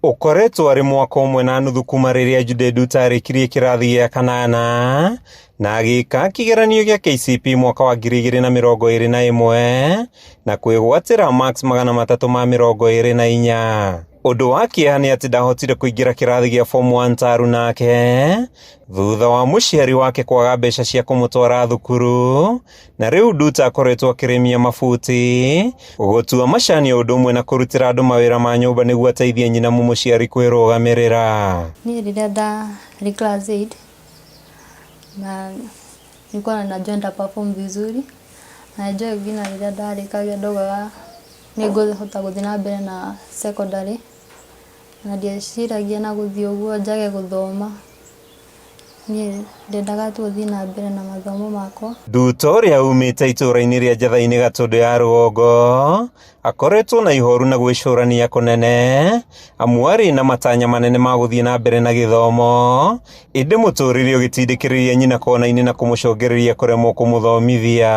Ũkoretwo arĩ mwaka ũmwe na nuthu kuma rĩrĩa Jude Nduta arĩkirie kĩrathi gĩa kanana na agĩka kĩgeranio gĩa KCPE mwaka wa 2021 na kwĩgwatĩra marks 324. Ũndũ wa kĩeha nĩ atĩ ndahotire kũingĩra kĩrathi gĩa form 1 ta aruna ake thutha wa mũciari wake kwaga mbeca cia kũmũtwara thukuru na rĩu Nduta akoretwo akĩrĩmia mabuti, gũtua macani o ũndũ ũmwe na kũrutĩra andũ mawĩra ma nyũmba nĩguo ateithie nyina mũmũciari kwĩrũgamĩrĩra. Niĩ rĩrĩa ndarĩ class 8 na nilikuwa najua nita perform vizuri na najua nginya rĩrĩa ndarĩkagia ndaugaga nĩ ngũhota gũthiĩ na mbere na secondary na ndieciragia na gũthiĩ ũguo njage gũthoma. Niĩ ndendaga tu gũthiĩ na mbere na mathomo makwa. Nduta ũrĩa umĩte itũũra-inĩ rĩa Njathai-inĩ Gatũndũ ya rũgongo akoretwo na ihoru na gwĩcũrania kũnene amu arĩ na matanya manene ma gũthiĩ na mbere na gĩthomo ĩndĩ mũtũrĩre ũgĩtindĩkĩrĩria nyina kona-inĩ na kũmũcũngĩrĩria kũremwo kũmũthomithia.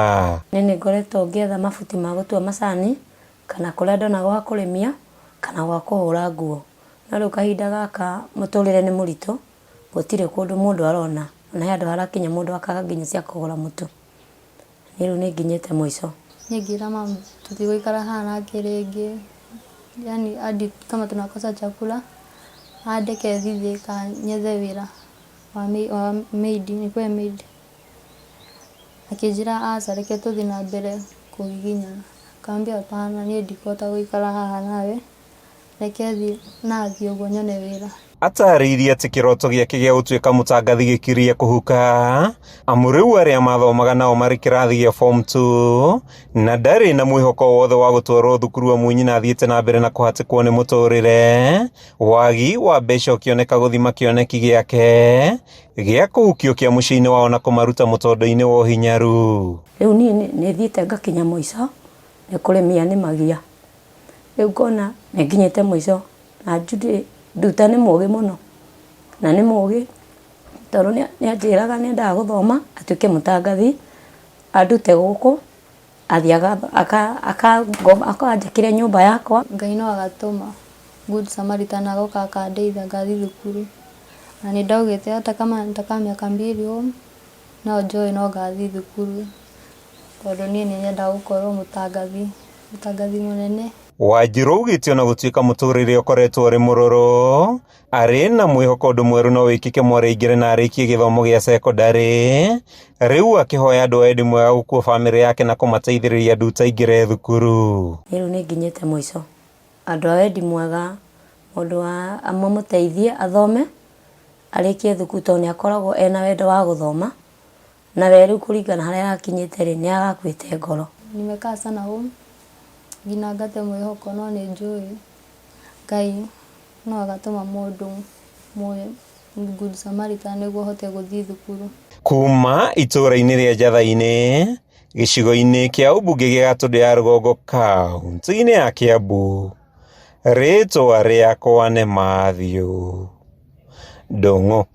Niĩ nĩ ngoretwo ngĩetha mabuti ma gũtua macani kana kũrĩa ndona gwa kũrĩmia kana gwa kũhũra nguo. No rĩu kahinda gaka mũtũrĩre nĩ mũritũ gũtirĩ kũndũ mũndũ arona ona he handũ harakinya mũndũ akaga nginya cia kũgũra mũtu. Niĩ rĩu nĩ nginyĩte mũico. Niĩ ngĩra mum tũtigũikara haha nake rĩngĩ yani hadi kama tunakosa chakula andeke thiĩ Thika nyethe wĩra wa maid nikuwe maid. Akĩnjĩra aca reke tũthiĩ na mbere kũgiginyana. Nikamwambia hapana niĩ ndikũhota gũikara haha nawe reke thiĩ nathiĩ ũguo nyone wĩra. Atarĩirie atĩ kĩroto gĩake gĩa gũtuĩka mũtangathi gĩkirie kũhuka amu rĩu arĩa mathomaga nao marĩ kĩrathi gĩa form 2 na ndarĩ na mwĩhoko wothe wa gũtwarwo thukuru amu nyina athiĩte na mbere na kũhatĩkwo nĩ mũtũrĩre wagi wa mbeca ũkĩoneka gũthima kĩoneki gĩake gĩa kũhukio kĩa mũciĩ-inĩ wao na kũmaruta mũtondo-inĩ wa ũhinyaru. Rĩu niĩ nĩ thiĩte ngakinya mũico nĩ kũrĩmia nĩmagia. Rĩu ngona nĩ nginyĩte mũico na Judy Nduta nĩ mũgĩ mũno na nĩ mũgĩ tondũ nĩ anjĩraga nĩ endaga gũthoma atuĩke mũtangathi andute gũkũ athiĩ akanjakĩre nyũmba yakwa. Ngai no agatũma Good Samaritan agoka akandeithia ngathiĩ thukuru na nĩ ndaugĩte hata kama nitakaa miaka mbili home no njũĩ no ngathiĩ thukuru tondũ niĩ nĩ nyendaga gũkorwo mũtangathi, mũtangathi mũnene. Wanjirũ augĩte ona gũtuĩka mũtũrĩre ũkoretwo ũrĩ mũrũrũ arĩ na mwĩhoko ũndũ mwerũ no wĩkĩke mwarĩ aingĩre na arĩkie gĩthomo gĩa cekondarĩ rĩu akĩhoya andũ a wendi mwega gũkua bamĩrĩ yake na kũmateithĩrĩria Nduta aingĩre thukuru. Niĩ rĩu nĩ nginyĩte mũico. Andũ a wendi mwega mũndũ wa mamũteithie athome arĩkie thukuru tondũ nĩ akoragwo ena wendo wa gũthoma na we rĩu kũringana harĩa arakinyĩte rĩ nĩ arakuĩte ngoro. Nimekaa sana home nginya ngate mwĩhoko no nĩ njũĩ Ngai no agatũma mũndũ Good Samaritan nĩguo hote gũthiĩ thukuru. Kuma itũũra-inĩ rĩa Njathai-inĩ gĩcigo-inĩ kĩa ũmbunge gĩa Gatũndũ ya rũgongo kaunti-inĩ ya Kiambu rĩtwa rĩakwa nĩ Matthew Ndung'u.